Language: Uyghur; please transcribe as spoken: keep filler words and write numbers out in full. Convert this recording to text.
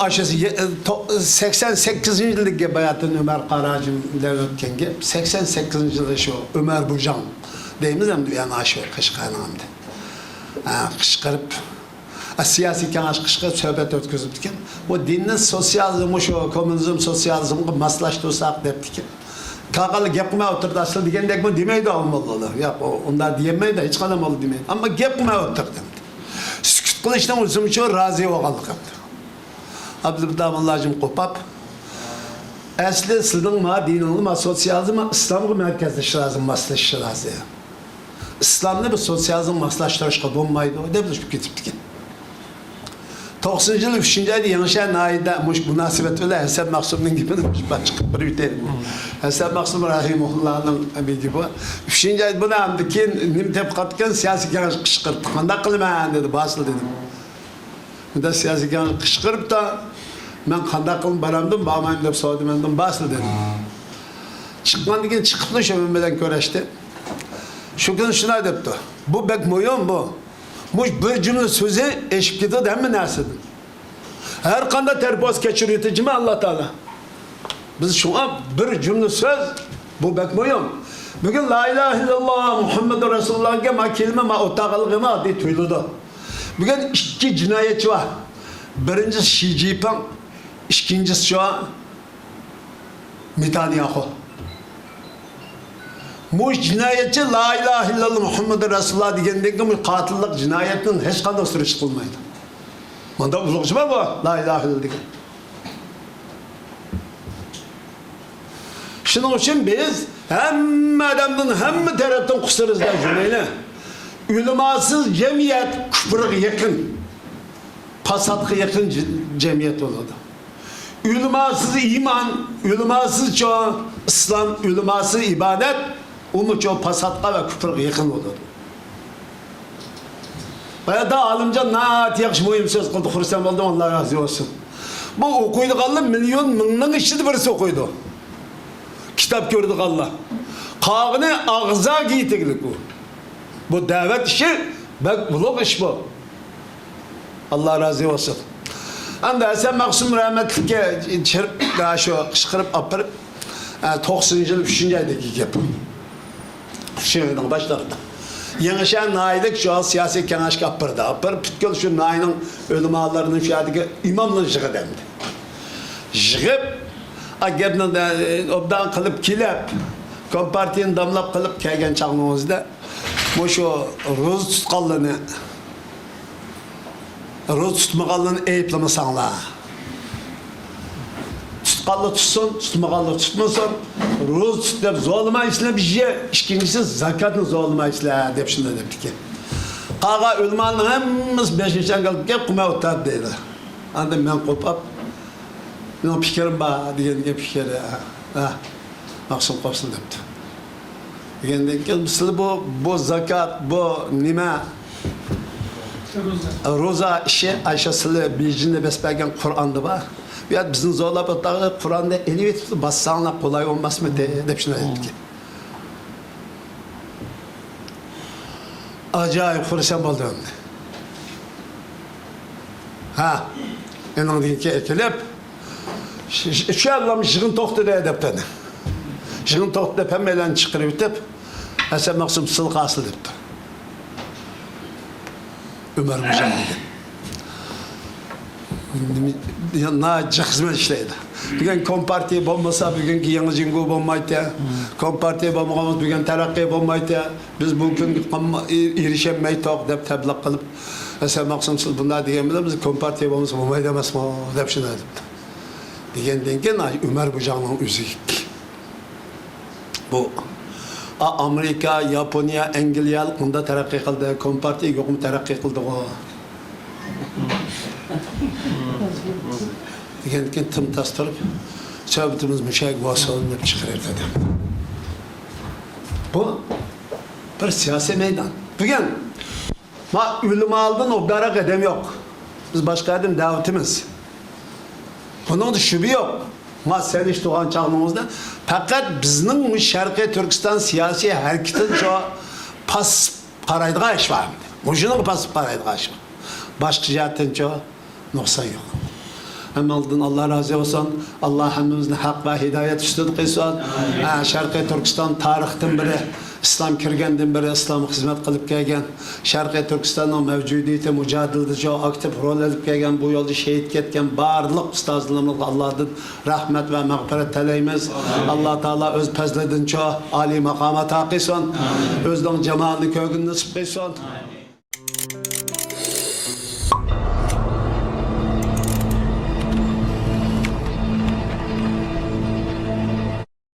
ئاشۇ يە-، تو-، سەكسەن سەككىزىنچى يىلدىكى گەپ، باياتىن ئۆمەر قاراجىم بىلەن ئۆتكەن گەپ. سەكسەن سەككىزىنچى يىلى شۇ ئۆمەر بۇژاڭ دەيمىز ئەمدى، يەنە ئاشۇ قەشقەرنىڭ ئەمدى. ھە، قىچقىرىپ، سىياسىي كېڭەش قىچقىرىپ سۆھبەت ئۆتكۈزۈپتىكەن. بۇ دىننى سوتسىيالىزم، شۇ كوممۇنىزم، سوتسىيالىزمغا ماسلاشتۇرساق دەپتىكەن. كاكالار گەپ قىلماي ئولتۇردى، ئەسلى دېگەندەكمۇ دېمەيدۇ ئۇ موللىلار. ياق، ئۇ ئۇنداق دېيەلمەيدۇ، ھېچقانداق موللا دېمەيدۇ. ئەمما گەپ قىلماي ئولتۇردى. سۈكۈت قىلىشنىڭ ئۆزىمۇ شۇ رازى بولغانلىقىم. ئابدۇللا موللاجىم قوپاپ، ئەسلى سىزنىڭ ما دىنىڭلار ما سوتسىيالىزم، ما ئىسلامغا مەركەزلىشىش لازىم، ماسلىشىش لازىم. ئىسلامنى بىر سوتسىيالىزمغا ماسلاشتۇرۇشقا بولمايدۇ، دەپ ئۆتۈپ كېتىپتىكەن. توقسىنىنچى يىل ئۈچىنچى ئايدا يېڭىشەھەر ناھىيىدە مۇشۇ مۇناسىۋەت بىلەن ھەسەن مەخسۇمنىڭ گېپىنى مۇشۇ بىر چىقىپ بېرىۋېتەي. ھەسەن مەخسۇم رەھىمۇللانىڭ بىر گېپى بار. ئۈچىنچى ئايدا بۇنى ئەمدى كېيىن نېمە تېپىپ قاپتىكەن، سىياسىي كېڭەش قىچقىرتتى. قانداق قىلىمەن دېدى، باسىل دېدىم. مۇنداق سىياسىي كېڭەش قىچقىرىپتا، مەن قانداق قىلىپ بارامدىم، بارمايمەن دەپ سورىدىم، مەندىن باسىل دېدىم. چىققاندىن كېيىن چىقىپلا شۇ مەن بىلەن كۆرۈشتى. شۇ كۈنى شۇنداق دەپتۇ، بۇ بەك مۇھىم بۇ. مۇشۇ بىر جۈملە سۆزى ئېشىپ كېتىدۇ ھەممە نەرسىدىن. ھەر قانداق تەرەپ بولسا كەچۈرۈۋېتىدۇ ئاللا تائالا. بىز شۇڭا بىر جۈملە سۆز، بۇ بەك مۇھىم. بۈگۈن لا ئىلاھە ئىللاللا مۇھەممەدۇر رەسۇلۇللا دېگەن ما كەلىمە ما ئوتاغانلىقى ما ئاددىي تۇيۇلىدۇ. بۈگۈن ئىككى جىنايەتچى بار. بىرىنچىسى شى جىنپىڭ، ئىككىنچىسى شۇ نېتانياخۇ. مۇشۇ جىنايەتچى لا ئىلاھە ئىللاللا مۇھەممەدۇر رەسۇلۇللا دېگەندىن كېيىن مۇشۇ قاتىللىق جىنايەتنىڭ ھېچقانداق سۈرۈشتە قىلمايدۇ. مۇنداق ئۇلۇغ ئىش بار بۇ، لا ئىلاھە ئىللاللا دېگەن. شۇنىڭ ئۈچۈن بىز ھەممە ئادەمدىن، ھەممە تەرەپتىن قۇسۇر ئىزدەپ يۈرمەيلى. ئۆلىماسىز جەمئىيەت كۇپرغا يېقىن، پاساتقا يېقىن جە-، جەمئىيەت بولىدۇ. ئۆلىماسىز ئىمان، ئۆلىماسىز چوڭ ئىسلام، ئۆلىماسىز ئىبادەت، ئۇمۇ چوڭ پاساتقا ۋە كۇپرغا يېقىن بولىدۇ. بايادا ئالىمجان ناھايىتى ياخشى مۇھىم سۆز قىلدى، خۇرسەن بولدۇم، ئاللا رازى بولسۇن. بۇ ئوقۇيدىغانلار مىليون مىڭنىڭ ئىچىدە بىرسى ئوقۇيدۇ. كىتاب كۆرىدىغانلار. قالغىنى ئاغزاغا يېتىگلىك ئۇ. بۇ دەۋەت ئىشى بەك ئۇلۇغ ئىش بۇ. ئاللا رازى بولسۇن. ئەمدى ھەسەن مەخسۇم رەھمەتلىككە چىرىپ، شۇ قىچقىرىپ ئاپىرىپ، ئە، توقسىنىنچى يىل ئۈچىنچى ئايدىكى گەپ. شۇ يىلنىڭ باشلىرىدا. يېڭىشەھەر ناھىيەلىك شۇ سىياسىي كېڭەشكە ئاپىرىدۇ. ئاپىرىپ، پۈتكۈل شۇ ناھىيەنىڭ ئۆلىمالىرىنى شۇ يەردىكى ئىماملىرىنى يىغىدى ئەمدى. يىغىپ، ئا، گەپنى، ئە، ئوبدان قىلىپ كېلىپ، كومپارتىيىنى داملاپ قىلىپ كەلگەن چاغنىڭىزدا، مۇشۇ روزا تۇتقانلىرىنى، روزا تۇتمىغانلىرىنى ئەيىبلىمىساڭلار. تۇتقانلار تۇتسۇن، تۇتمىغانلار تۇتمىسۇن. روزا تۇت دەپ زورلىمايسىلەر بىزنى، ئىككىنچىسى، زاكاتنى زورلىمايسىلەر دەپ شۇنداق دەپتىكەن. قالغان ئۆلىمالارنىڭ ھەممىسى بېشىنى چاڭگالتىپ گەپ قىلماي ئولتۇراتتى دەيدۇ. ئاندىن مەن قوپاپ، مېنىڭ پىكرىم بار دېگەن گەپ پىكىر. ھە، مەخسۇم قوپسۇن دەپتۇ. دېگەندىن كېيىن، سىلى بۇ، بۇ زاكات، بۇ نېمە؟ روزا ئىشى، ئاشۇ سىلى بېيجىڭدا بېسىپ بەرگەن قۇرئاندا بار. بۇ يەردە بىزنى زورلاپ ئولتۇرغان، قۇرئاندا ئېلىۋېتىپتۇ، باسساڭلار قولاي بولماسمىدى دەپ شۇنداق دەپتىكەن. ئاجايىپ خۇرسەن بولدۇم. ھە، ئېنىڭدىن كېيىن ئېكىلىپ، شۇ، شۇ، شۇ يەردىلا يىغىن توختىدى دەپتۇ. يىغىن توختىدى دەپ ھەممەيلەننى چىقىرىۋېتىپ، ھەسەن مەخسۇم سىلى قالسا دەپتۇ. ئۆمەر بۇژاڭ دېگەن. ناھايىتى جىق خىزمەت ئىشلەيدۇ. بۈگۈن كومپارتىيە بولمىسا، بۈگۈنكى يېڭى جۇڭگو بولمايتتى. كومپارتىيە بولمىغان بولسا، بۈگۈن تەرەققىي بولمايتتى. بىز بۇ كۈنگە قالما-، ئېرى-، ئېرىشەلمەيتتۇق دەپ تەبلىغ قىلىپ، ھەسەن مەخسۇم سىلى بۇنداق دېگەن بىلەن، بىز كومپارتىيە بولمىسا بولمايدۇ ئەمەسمۇ دەپ شۇنداق دەپتۇ. دېگەندىن كېيىن ئۆمەر بۇژاڭنىڭ ئۆزى بۇ، ئا، ئامېرىكا، ياپونىيە، ئەنگلىيە مۇنداق تەرەققىي قىلدى، كومپارتىيە يوقمۇ تەرەققىي قىلدىغۇ؟ دېگەندىن كېيىن تىم تاس تۇرۇپ، سۆھبىتىمىز مۇشۇ يەرگە بولسۇن دەپ چىقىرىۋېتىدۇ. بۇ بىر سىياسىي مەيدان. بۈگۈن ما ئۆلىمالىدىن ئوبدانراق ئادەم يوق. بىز باشقا ئادەم دەۋېتىمىز. بۇنىڭدا شۈبھە يوق. ما سېلىشتۇرغان چاغلىرىڭىزدا پەقەت بىزنىڭ مۇشۇ شەرقىي تۈركىستان سىياسىي ھەرىكىتىدە شۇ پاسسىپ قارايدىغان ئىش بار. مۇشۇنىڭغا پاسسىپ قارايدىغان ئىش بار. باشقا جەھەتتىن شۇ نۇقسان يوق. ھەممىڭلاردىن ئاللا رازى بولسۇن. ئاللا ھەممىمىزنى ھەق ۋە ھىدايەت ئۈستىدە قىلسۇن. ھە، شەرقىي تۈركىستان تارىختىن بېرى، ئىسلام كىرگەندىن بېرى ئىسلامغا خىزمەت قىلىپ كەلگەن، شەرقىي تۈركىستاننىڭ مەۋجۇدىيىتى مۇجادىلىدە چوڭ ئاكتىپ رول ئېلىپ كەلگەن، بۇ يولدا شېھىت كەتكەن بارلىق ئۇستازلىرىمىزغا ئاللادىن رەھمەت ۋە مەغپىرەت تىلەيمىز. ئاللا تائالا ئۆز پەزلىدىنچۇ ئالىي ماقامات قىلسۇن. ئۆزىنىڭ جامالىنى كۆرگىنى نېسىپ قىلسۇن.